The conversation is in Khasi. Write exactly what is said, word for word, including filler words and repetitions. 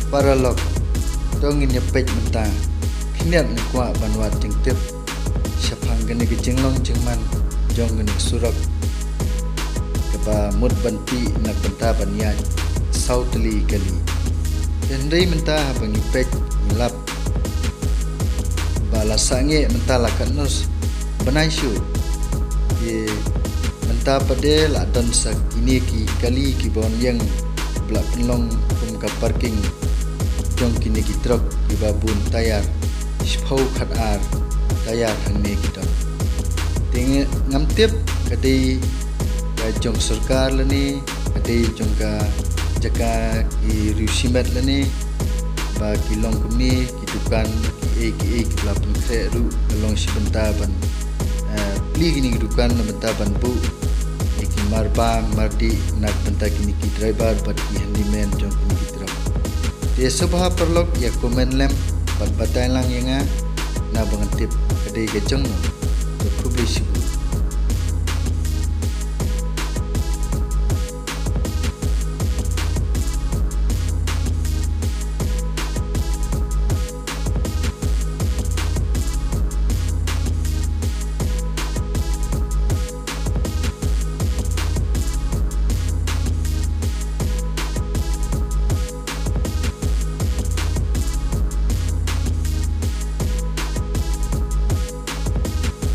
Paralok, to ngin ïa peit mynta khyndiat ngi kwah ban wad jingtip shaphang kane ka jinglong jingman jong kane ka surok kaba mut ban tih na ka bynta ban ïaid saw tylli kali. Hynrei mynta haba ngi peit ngi lap ba la sangeh mynta la katno bnai shuh. Te mynta pat de la don sa kine ki kali kiba wan ïeng ba la pynlong kum ka parking jong kine ki trok kiba bun tyre, shiphew khat ar tyre hangne ki don. Te ngi ngam tip ka dei ka jong sorkar lane ka dei jong ka jaka ki riew shimet lane ba ki long kumne ki dukan ki ei ki ei kiba la pynkhreh ruh ka long shi bynta ban, eh, plie kine ki dukan na bynta ban buh ïa ki marbam mardih na ka bynta kine ki driver bad ki handyman jong kine ki trok. Te sngewbha paralok ïa comment lem bad batai lang ïa nga naba ngan tip ka dei ka jong no. To khublei shibun.